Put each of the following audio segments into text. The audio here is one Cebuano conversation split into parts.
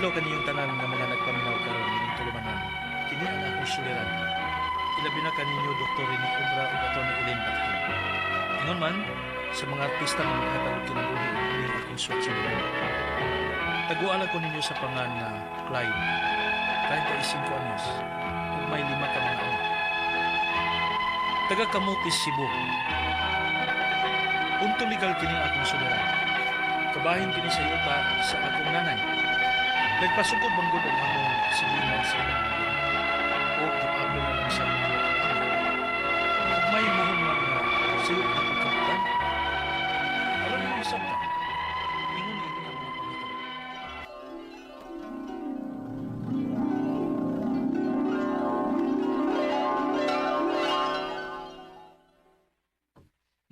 adlaw kaniyong tanan nga mga nagpaminaw karon ining tulumanon. Kini ang akong suliran. Ilabi na kaninyo Dr. Rene Obra ug Atty. Elaine Bathan. Ingon man sa mga artista nga maghatag og kinabuhi ining akong suwat suliran. Taguala ko ninyo sa pangan nga Clyde, 35 anyos, ug may 5 ka mga anak. Taga Camotes, Cebu. Punto legal kini akong suliran. Kabahin kini sa yuta sa akong nanay. Nagpasugod manggod ang among silingan sa ilang mga o gipaapil na lang sa mga amo. Ug may muhon man nga suyop na pagkabutan. Aron mo isabta, ingon ini ang mga panghitabo.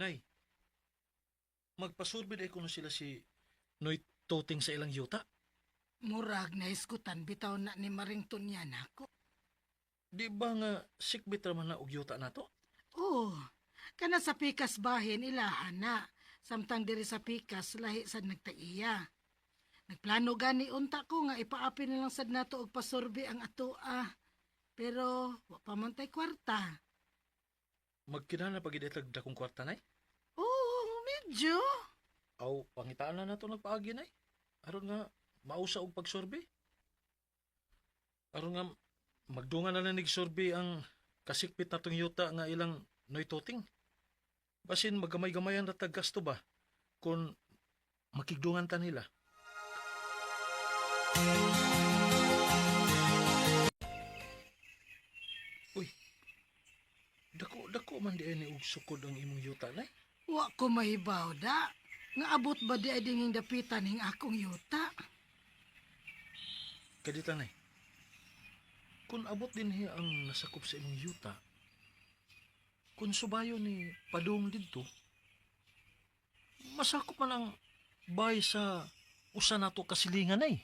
Nay, magpasurbi day kuno sila si Noy Toting sa ilang yuta. Murag na iskutan bitaw na ni Marington yan ako. Di ba nga sikbit raman na og yuta nato? Oo, kana sa pikas bahin ilahan na. Samtang diri sa pikas lahi sad nagtaiya. Nagplano gani unta ko nga ipaapil na lang sad nato og pasurbi ang atoa. Pero wa pa man tay kwarta. Magkinahanglan pa gid itag dakong kwarta, nay? Oo, medyo. Aw, pangitaan na nato nagpaagi, nay. Aron nga mausa og pagsurbi. Aron nga magdungan na lang nigsurbi ang kasikbit natong yuta nga ilang Noy Toting. Basin magamay-gamayan ra tag gasto ba kung makigdungan ta nila. Uy, dako man di ay ni og sukod ang imong yuta, nay. Wa ko mahibaw da. Nga abot ba di ay dinging dapitan ning akong yuta? Kadita, nay. Kung abot din hiya ang nasakop sa imong yuta, kung subayo ni padung didto, masakop man ang bay sa usa nato kasilingan, nay.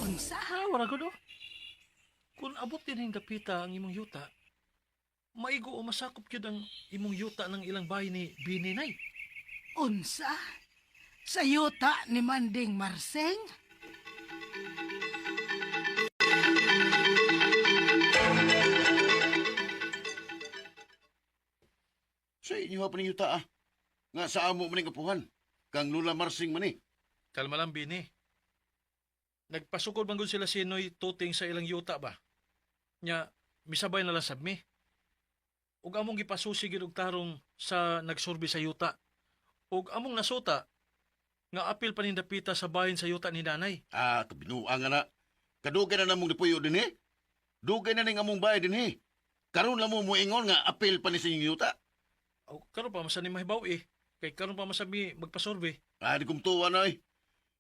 Unsa? Ah, wala ko do. Kung abot din hing dapita ang imong yuta, maigo o masakop gyud ang imong yuta ng ilang bahay ni Bini, nay. Unsa? Sa yuta ni Manding Marseng? Sa inyo pa ning yuta ah. Nga sa amo man ning kapuhan. Kang Lula Marsing man eh. Kalma lang, Bini. Nagpasukod man gud sila si Noy Tuting sa ilang yuta ba? Nya, misabay na lang sab mi. Ug among gipasusi gid og tarong sa nagsurbi sa yuta. Ug among nasuta nga apil pa ning dapita sa bahin sa yuta ni nanay. Ah, kabinuang nga na. Kadugay na namong dipuyo din eh. Dugay na ning among bahay din eh. Karon lang mo muingon nga apil pa ni sa inyong yuta. Aw, karon pa masan ni mahibaw eh. Kay karon pa masan mi magpasurvey. Ah, di kumtuwa na eh.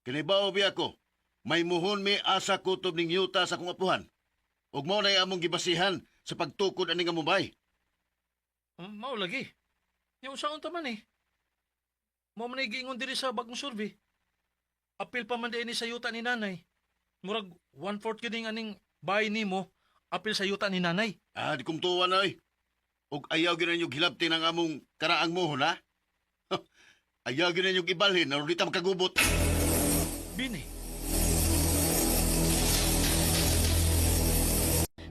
Kinibaw biya ko. May muhon mi asa kutob ning yuta sa akong apuhan. Ug mao na among gibasihan sa pagtukod aning among bahay. Mao lagi. Nya unsaon ta man eh. Mao man ay giingon diri sa bagong survey. Apil pa man diay ni sa yuta ni nanay. Murag 1/4 gyud ning aning bahay nimo apil sa yuta ni nanay. Ah, di kumtuwa na eh. Ug ayaw gyud ninyo gilabti ng among karaang muhon ha. Ayaw gyud ninyo ibalhin aron di ta makagubot. Bini,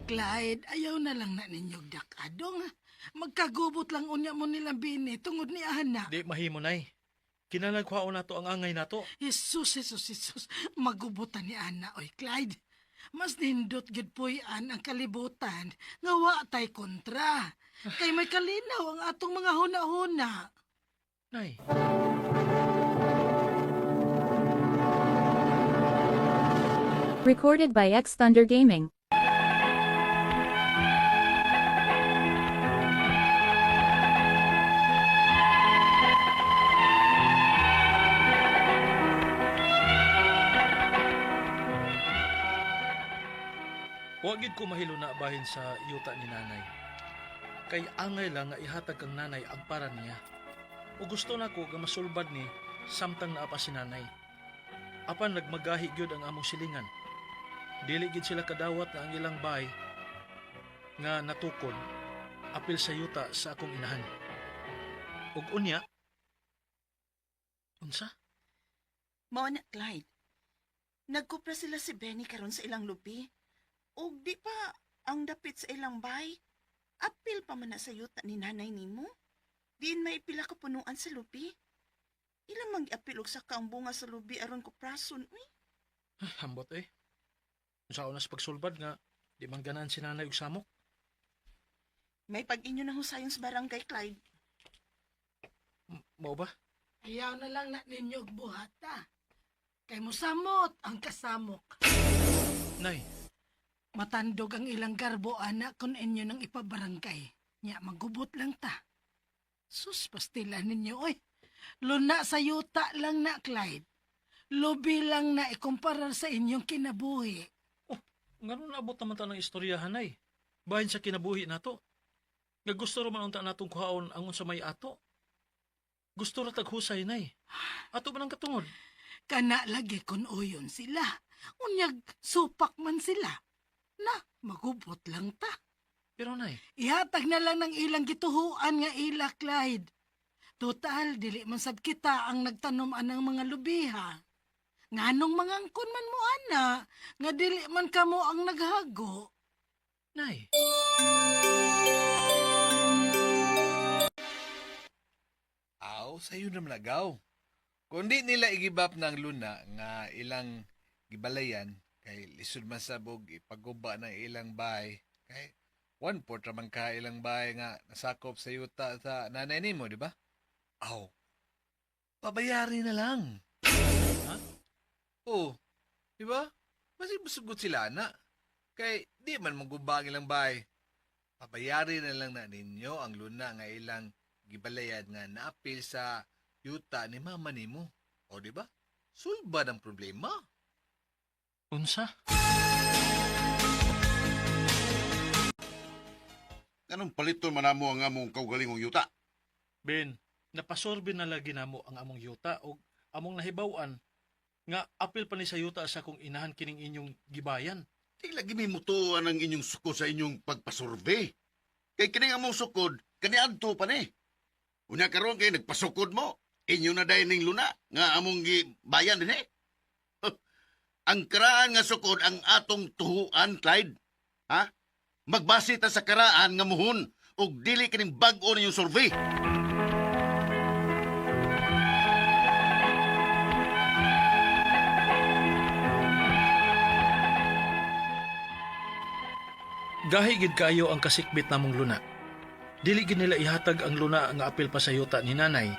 Clyde, ayaw na lang na ninyog dakadong. Magkagubot lang unya mo nilang bini tungod ni Ana. Di mahimo, nay. Kinahanglan nato ang angay nato. Jesus, Jesus, Jesus, magubutan ni Ana, oy Clyde. Mas nindot gyud puy-an ang kalibutan nga wa tay kontra. Kay may kalinaw ang atong mga huna-huna. Nay. Recorded by X Thunder Gaming. Wa gid ko mahilo na bahin sa yuta ni nanay. Kay angay lang nga ihatag kang nanay ang para niya. O gusto nako nga masulbad ni samtang naa pa si nanay. Apan nagmagahi gyud ang among silingan. Dili gid sila kadawat nga ang ilang bay nga natukod apil sa yuta sa akong inahan. Ug unya, unsa? Mao na, Clyde. Nagkupra sila si Benny karon sa ilang lubi. Og di pa ang dapit sa ilang bay. Apil pa man na sa yuta ni nanay nimo. Diin may pila ka punuan sa lubi. Ilang mang giapil og saka ang bunga sa lubi aron kuprason uy. Ah, hambot eh. Sa una sa pagsulbad nga, di man ganahan si nanay og samok. May pag-inyo na husayon sa barangay, Clyde. Mao ba? Ayaw na lang na ninyo og buhata. Kay musamot ang kasamok. Nay, Matandog ang ilang garbo, anak, kung inyo nang ipabarangay. Nya, magubot lang ta. Sus, pastila ninyo, oy. Luna sa yuta lang na, Clyde. Lubi lang na ikumparar sa inyong kinabuhi. Ngano naabot naman ta ng istoryahan nay? Bahin sa kinabuhi nato. Nga gusto ra man unta natong kuhaon ang unsa may ato. Gusto ra taghusay nay. Ato man ang katungod. Kana lagi kun uyon sila. Unyag, supak man sila. Na, magubot lang ta. Pero nay, Ihatag na lang ng ilang gituhuan nga ila, Clyde. Total, dili man sab kita ang nagtanom anang mga lubiha. Nganong mangangkon man mo, ana, nga dili man kamo ang naghago. Nay. Aw, sayo naman nagaw. Kung di nila igibap ng luna nga ilang gibalayan, kay lisod man sabog ipaguba ng ilang bahay, kay 1/4 raman ka ilang bahay nga nasakop sa yuta sa nanay nimo, di ba? Aw, pabayari na lang. Ha? Oo, di ba? Masig musugot sila na. Kay di man maguba ang ilang bahay. Pabayari na lang na ninyo ang luna nga ilang gibalayan nga naapil sa yuta ni mama nimo. O di ba? Sulba ng problema. Unsa? Anong paliton man namo ang among kaugalingong yuta? Ben, napasorbe na lagi namo ang among yuta og among nahibaw-an nga apil pa ni sa yuta sa akong inahan kining inyong gibayan. Di lagi may mutuan ang inyong sukod sa inyong pagpasurvey. Kay kining among sukod, kaniadto pa ni. Unya karon kay nagpasukod mo, inyo na dayon ning luna nga among gibayan din eh. Huh. Ang karaan nga sukod ang atong tuhuan, Clyde. Ha? Magbase ta sa karaan nga muhon og dili kining bag-o ninyong survey. Gahi gid kaayo ang kasikbit namong luna. Dili gid nila ihatag ang luna nga apil pa sa yuta ni nanay,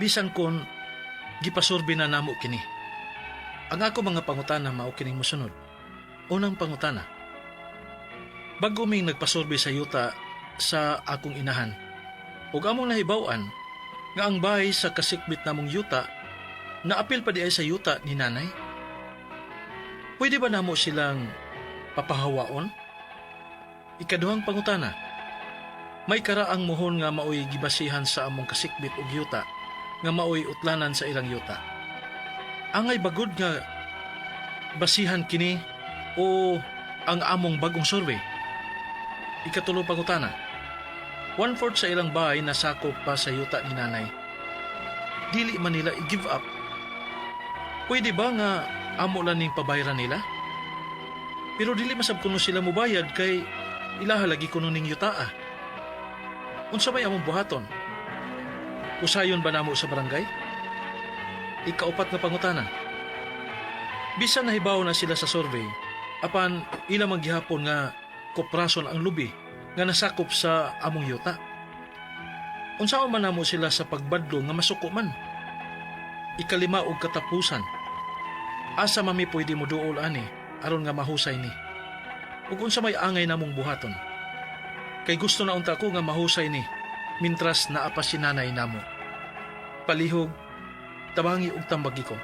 bisan kon gipasurbi na namo kini. Ang ako mga pangutana mao kining mosunod. Unang pangutana. Bago ming nagpasurbi sa yuta sa akong inahan, ug among nahibaw-an nga ang bahay sa kasikbit namong yuta naapil pa di ay sa yuta ni nanay. Pwede ba namo silang papahawaon? Ikaduhang pangutana. May karaang muhon nga maoy gibasihan sa among kasikbit og yuta nga maoy utlanan sa ilang yuta. Angay bagod nga basihan kini o ang among bagong survey. Ikatulong pangutana. 1/4 sa ilang bahay nasakop pa sa yuta ni nanay. Dili man nila i-give up. Pwede ba nga amo lang ning pabayaran nila? Pero dili masab kuno sila mubayad kay ilaha lagi kuno ning yutaa. Unsa may among buhaton? Usayon ba namo sa barangay? Ikaupat nga pangutana. Bisan nahibaw na sila sa survey, apan ila man gihapon nga koprason ang lubi nga nasakop sa among yuta. Unsaon man namo sila sa pagbadlong nga masuko man? Ikalima og katapusan. Asa mami pwede mo duol ani aron nga mahusay ni. Ug unsa may angay namong buhaton? Kay gusto na unta ko nga mahusay ni mintras naa pa si nanay namo. Palihog, tabangi og tambagi ko.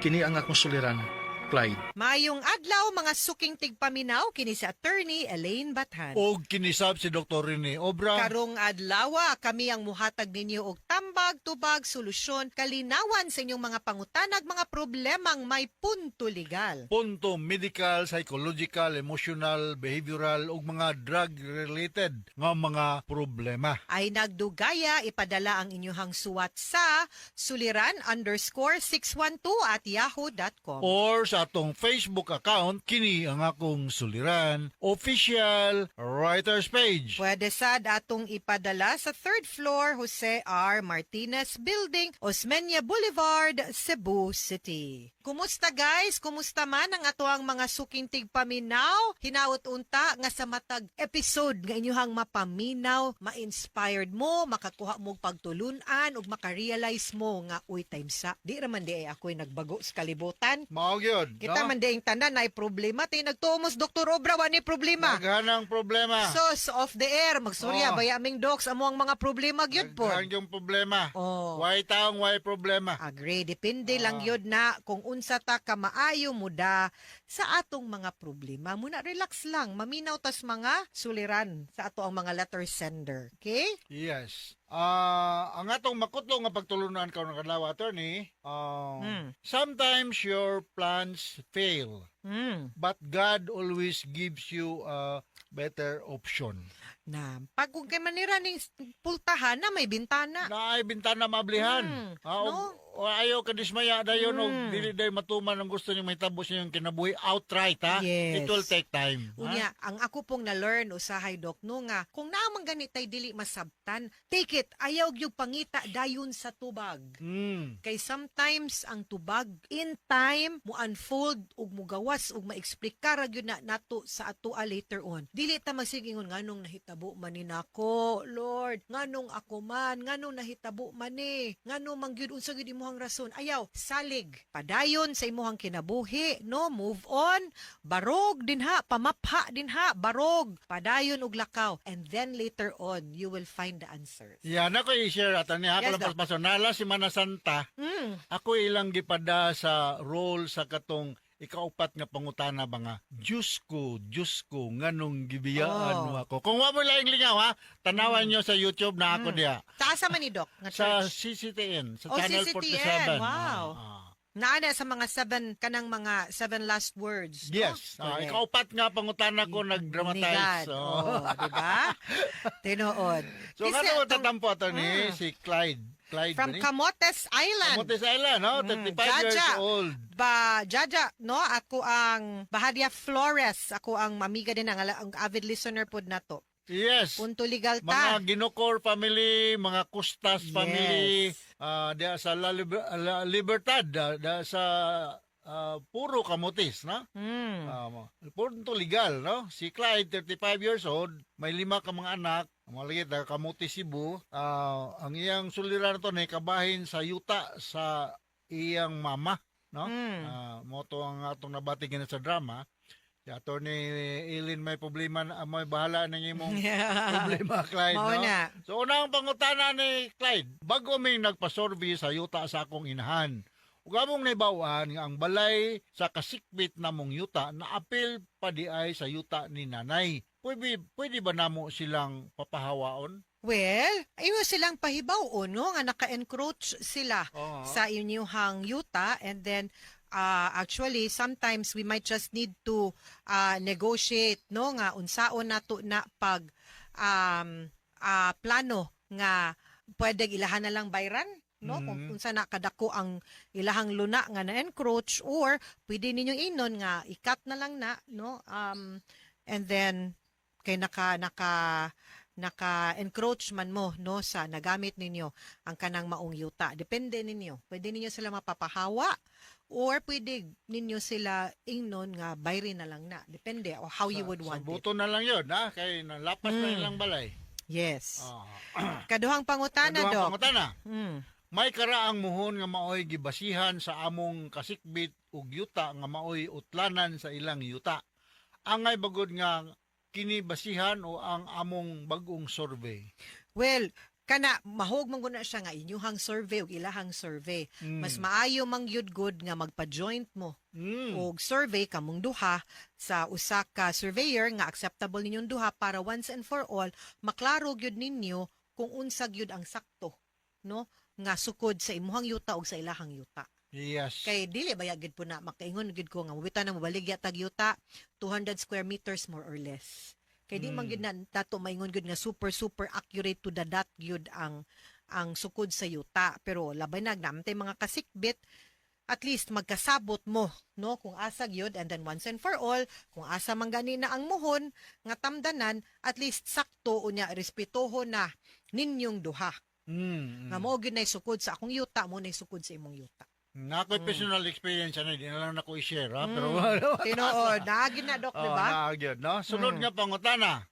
Kini ang akong suliran, Clyde. Maayong adlaw mga suking tigpaminaw kini si Attorney Elaine Bathan. Og kinisab si Dr. Rene Obra. Karong adlawa kami ang muhatag ninyo og tambag, tubag, solusyon, kalinawan sa inyong mga pangutanag, mga problemang may punto legal. Punto medical, psychological, emotional, behavioral ug mga drug-related nga mga problema. Ay nagdugaya, ipadala ang inyong suwat sa suliran_612@yahoo.com. Or sa atong Facebook account, kini ang akong suliran, official writers page. Pwede sad atong ipadala sa third floor, Jose R. Martinez Building, Osmeña Boulevard, Cebu City. Kumusta, guys? Kumusta man ang atoang mga suking tigpaminaw? Hinaot unta nga sa matag episode nga inyuhang mapaminaw, ma-inspired mo, makakuha mo og pagtulunan ug makarealize mo nga, "Uy, time sa di ra man di ay ako'y nagbago sa kalibutan." Mao gyud, Kita no? man di ang tanan ay problema. Tay nagtuo mo sa Dr. Obra, wa ni problema. Daghanang problema. Sos, off the air, magsurya, baya aming docs, amo ang mga problema gyud po. Daghan yung problema. Way taong way problema. Agree, depende lang yun na kung unsa ta ka maayo muda sa atong mga problema. Muna relax lang, maminaw tas mga suliran sa ato ang mga letter sender. Okay? Yes. Ang atong makutlo nga pagtulunan karon nga adlaw, attorney, sometimes your plans fail, but God always gives you a better option. Na, pag kung kay manira ning pultahan na may bintana. Naay bintana maablihan. No? O ayaw ka dismaya dayon og dili day matuman ang gusto niyo mahitabo sa inyong kinabuhi outright, ha. Yes. It will take time. Ha? Unya, ang ako pong na-learn usahay, Dok, no, nga kung naa man gani tay dili masabtan, take it, ayaw gyud pangita dayon sa tubag. Kay sometimes ang tubag in time mo unfold ug mugawas ug maeksplikar ra gyud na nato sa atoa later on. Dili ta magsigingon, "Nganong nahitabo man ni nako, Lord? Nganong ako man? Nganong nahitabo man ni? Nganong man gyud? Unsa gyud imong rason?" Ayaw, salig. Padayon sa imong kinabuhi, no? Move on. Barog dinha, pamapha dinha, barog. Padayon og lakaw and then later on you will find the answers. Yan ako i-share attorney ha. Yes, Ako lang Doc. paspaso. Nala si Mana Santa. Ako ilang gipada sa role sa katong ikaupat nga pangutana ba nga, "Diyos ko, Diyos ko, nganong gibiyaan mo ako?" Kung wa mo laing lingaw ha, tanawan nyo sa YouTube na ako diya. Sa asa man ni, Doc? Nga Sa church? CCTN, sa Oh, Channel CCTN. 47. Wow. Naa na sa mga seven, kanang mga seven last words, no? Yes. Correct. Ikaupat nga pangutana ko nag-dramatize. Ni God. Oh. Oh, di ba? Tinuod. So, Kasi nga atong- tatampo ato ni si Clyde. Clyde From ba ni? Camotes Island. Camotes Island, no? 35 years Jaja. old. Ba Jaja, no? Ako ang Bahadia Flores, ako ang mamiga din ang avid listener pod nato. Yes. Punto legal ta. Mga Ginocor family, mga Custas family, diya sa La Libertad, diya sa puro Camotes, no? Punto legal, no? Si Clyde, 35 years old, may lima ka mga anak, mga lagi, taga Camotes, Cebu. Ang iyang suliran to ni kabahin sa yuta sa iyang mama, no? Mo to ang atong nabati gina sa drama. Si Attorney Eileen may problema na, may bahala ng imong problema, Clyde, Mao no? na. So unang pangutana ni Clyde, bago mi nagpasurvey sa yuta sa akong inahan, ug among nahibaw-an nga ang balay sa kasikbit namong yuta naapil pa di ay sa yuta ni nanay. Pwede ba namo silang papahawaon? Well, ayo silang pahibaw no, nga naka-encroach sila sa inyong yuta, and then actually sometimes we might just need to negotiate, no, nga unsaon nato na pag plano nga pwede ilahan na lang bayran, no, kung unsa na kadako ang ilahang luna nga na-encroach, or pwede ninyong inon nga ikat na lang na, no, and then kay naka naka naka-encroach man mo, no, sa nagamit ninyo ang kanang maong yuta. Depende ninyo. Pwede ninyo sila mapapahawa or pwede ninyo sila ingnon nga bayrin na lang na. Depende o how you would Sa want it. buto na lang yun, ha? Kay nalapas na ilang balay. Yes. Kaduhang pangutana, Kaduhang Dok. pangutana. May karaang muhon nga maoy gibasihan sa among kasikbit ug yuta nga maoy utlanan sa ilang yuta. Angay bagod nga kini basihan o ang among bag-ong survey? Well, kana mahog man guna siya nga inyuhang survey ug ilahang survey. Mas maayo mang gyud good nga magpa-joint mo og survey kamong duha sa usa ka surveyor nga acceptable ninyong duha para once and for all maklaro gyud ninyo kung unsa gyud ang sakto, no, nga sukod sa imuhang yuta ug sa ilahang yuta. Kay dili baya gid po na makaingon gid ko nga mubita na mobaligya tag yuta 200 square meters more or less. Kay di man gid na tato maingon gid nga super super accurate to the dot gyud ang sukod sa yuta. Pero labay na namtay mga kasikbit, at least magkasabot mo, no, kung asa gyud, and then once and for all, kung asa man gani na ang muhon nga tamdanan, at least sakto, unya respetuho na ninyong duha nga mao gyud nay sukod sa akong yuta, mo nay sukod sa imong yuta. Nako'y personal experience ani, di na lang nako i-share ha, pero Tinuod, naagi na, Dok, di Oh, ba? naa gyud, no? Sunod nga pangutana.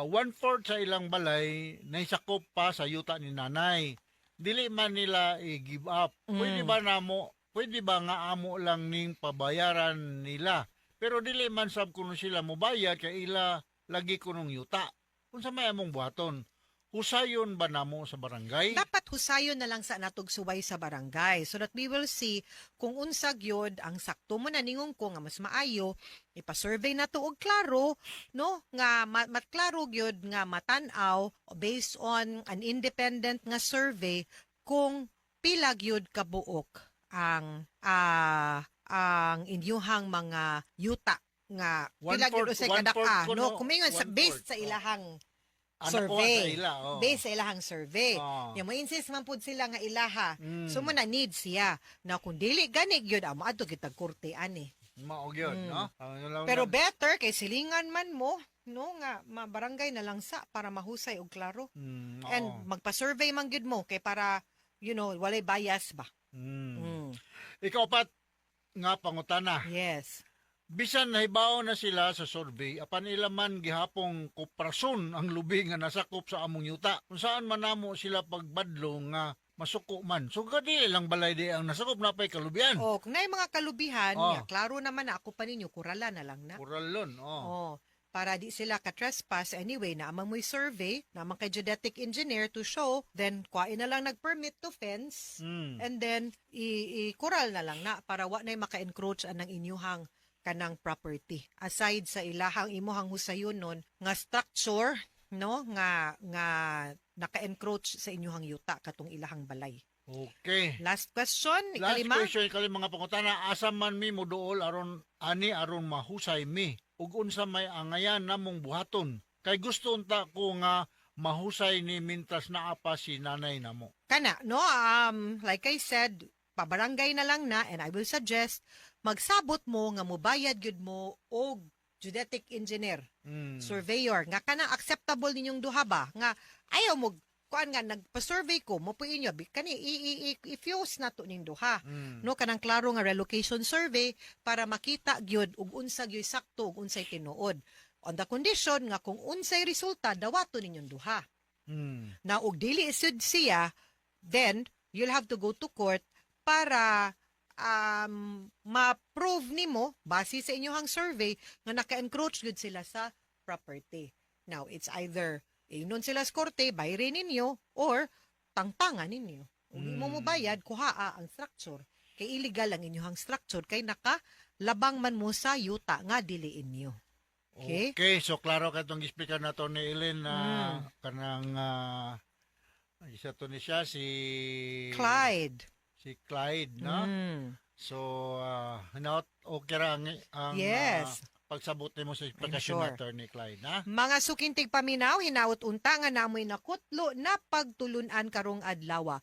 One-fourth sa ilang balay naisakop pa sa yuta ni nanay. Dili man nila i-give up. Pwede ba namo, pwede ba nga amo lang ning pabayaran nila? Pero dili man sab kuno sila mobayad kay ila lagi kunong yuta. Unsa may among buhaton? Husayon ba namo sa barangay? Dapat husayon na lang sa natog suway sa barangay so that we will see kung unsa gyud ang sakto mo na. Ningon ko nga mas maayo ipa-survey na to og klaro, no, nga matklaro gyud nga matan-aw based on an independent nga survey kung pila gyud kabuok ang inyuhang mga yuta nga pila gyud One-fourth- usay one-fourth kadaka, kuno, no, kumingon sa one-fourth, based sa oh. ilahang Ah, nakuha survey. sa ila, oh. Based sa ilahang survey. Oh. Ya mo insist man pud sila nga ilaha. So mo na need siya. Na kung dili gani gyud amo adto kitag korte ani. Mao gyud, no? Yun lang. Pero better kay silingan man mo, no, nga mabarangay na lang sa para mahusay og klaro. And magpa-survey man gyud mo kay para walay bias ba. Ikaapat nga pangutana. Yes. Bisan nahibaw na sila sa survey, apan ila man gihapong koprason ang lubi nga nasakop sa among yuta. Kung saan man namo sila pagbadlong nga masuko man. So kadili lang balay di ang nasakop, napay kalubian. O kung naay mga kalubihan, nga klaro naman na ako pa ninyo, kurala na lang na. Kuralon, oh. Oh, para di sila ka-trespass anyway, na amang mo'y survey, na amang kay geodetic engineer to show, then kuwain na lang nag-permit to fence, and then i-kural na lang na para wa na'y maka-encroach anang inyuhang kanang property. Aside sa ilahang imuhang husayon nun nga structure, no, nga nga naka-encroach sa inyuhang yuta katong ilahang balay. Okay. Last question, Last ikalima. question, ikalima nga pangutana, asa man mi moduol aron ani aron mahusay mi ug unsa may angayan namong buhaton? Kay gusto unta ko nga mahusay ni mintras naa pa si nanay namo. Kana, no, like I said, pabarangay na lang na, and I will suggest magsabot mo nga mobayad gyud mo og geodetic engineer, surveyor nga kana acceptable ninyong duha ba nga ayaw mo kuan nga nagpa-survey ko mo po inyo kani i-fuse na to ning duha, no, kanang klaro nga relocation survey para makita gyud ug unsa gyud sakto ug unsay tinuod, on the condition nga kung unsay resulta dawato ninyong duha. Na og dili isud siya, then you'll have to go to court para ma-prove nimo base sa inyong survey nga naka-encroach gyud sila sa property. Now, it's either ingnon sila sa korte, bayrin ninyo, or tangtangan ninyo. Kung mm. mo mobayad, kuhaa ang structure. Kay illegal ang inyong structure kay naka labang man mo sa yuta nga dili inyo. Okay? Okay, so klaro ka itong explica na to ni Ellen na kanang isa to ni siya si Clyde. Si Clyde, no? So, hinaot okay ra ang pagsabot nimo sa eksplikasyon sure. na Attorney Clyde, ha? Mga suking tigpaminaw, hinaot unta nga namoy nakutlo na pagtulunan karong adlaw.